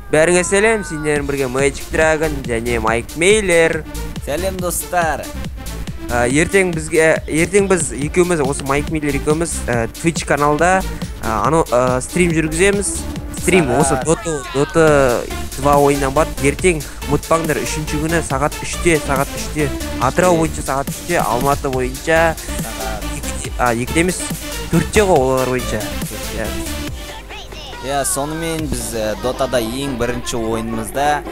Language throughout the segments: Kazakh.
Бәріңе сәлем, сендермен бірге Magic Dragon және Майк Мейлер. Сәлем, достар. Ертең біз екеуміз, осы Майк Мейлер екеуміз Twitch каналда стрим жүргіземіз. Стрим осы Dota 2 ойыннан бар. Ертең ұмытпаңдар, 3-ші күні сағат 3-те, Атырау бойынша сағат 3-те, Алматы бойынша 2-де емес, 4-те ғой олар бойынша. Иә, сонымен біз Дотада ең бірінші ойынымызда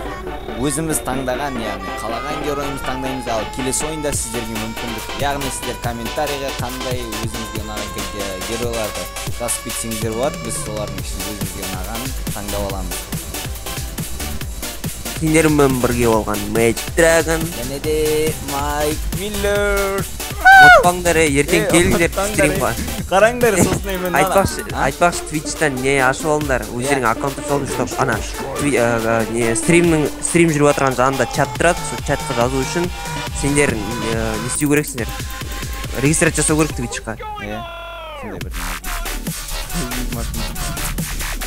өзіміз таңдаған, яғни қалаған геройымыз таңдаймыз, ал келесі ойында сіздерге мүмкіндік, яғни сіздер комментарийға қандай өзіңізге ұнаған геройларды жазып кетсеңіздер болады, біз солардың ішінен өзімізге ұнағанын таңдап аламыз. Сендермен бірге болған Magic Dragon және де Майк Миллер. Ұмытпаңдар, ертең келіңдер стримға. Қараңдар, сосын мен айтпақшы, Twitch'тан не ашып алыңдар, өздерің аккаунт ашып алыңдар, чтоб ана не стрим жүріп жатырған жанында чат тұрады, сол чатқа жазу үшін сендер не істеу керексіңдер? Регистрация жасау керек Twitch'қа. Иә, сондай бір.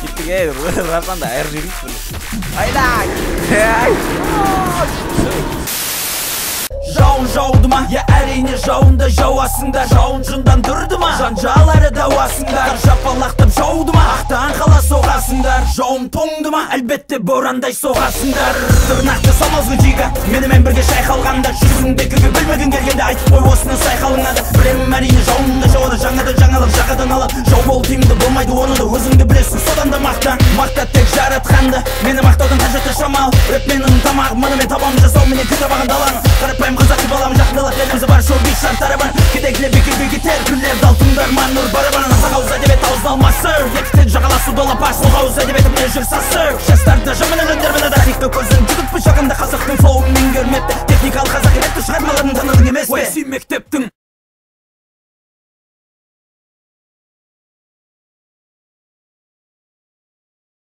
Кеттік, ей, Рафанда айырып жіберейік. Айда! Жауын жауды ма? Я әрине жауында жауасыңдар. Жауын жындандырды ма? Жанжал әрі дауасыңдар. Жапалақтап жауды ма? Ақтан қала соғасыңдар. Жауын тоңды ма? Әлбетте борандай соғасыңдар. Тырнақты салмазғы жига, менімен бірге шайқалғанда. Жүзіңде кігі білмегін келгенде айтып қой осыны сайқалыңа да. Білемін әрине жауында жауады, жаңадан жаңалық жағадан алады. Жау бол тиімді болмайды, оны да өзіңді білесің, содан да мақта. Мақта тек жаратқанды, мені мақтаудың қажеті шамалы. Рэп менің тамағым, мұны мен табамын, жасау менен кітабаған даланы. Қарапайым қазақы балам, жақындалап елімізі бар, шоу бит шарттары бар. Кедегілер бекер бекетер, күлер алтындар ман нұр барабан. Қазақ ауыз әдебиет аузын алмасы, екітен жағаласу долапас. Оқ ауыз әдебиеті міне жүр сасы. Жастарды жаман өлеңдер міне тарихқа көзін жүгіртпей жақында қазақтың флоуын меңгермепті. Техникалық қазақ ретті шығармаларын таныдың емес пе? Ой, мектептің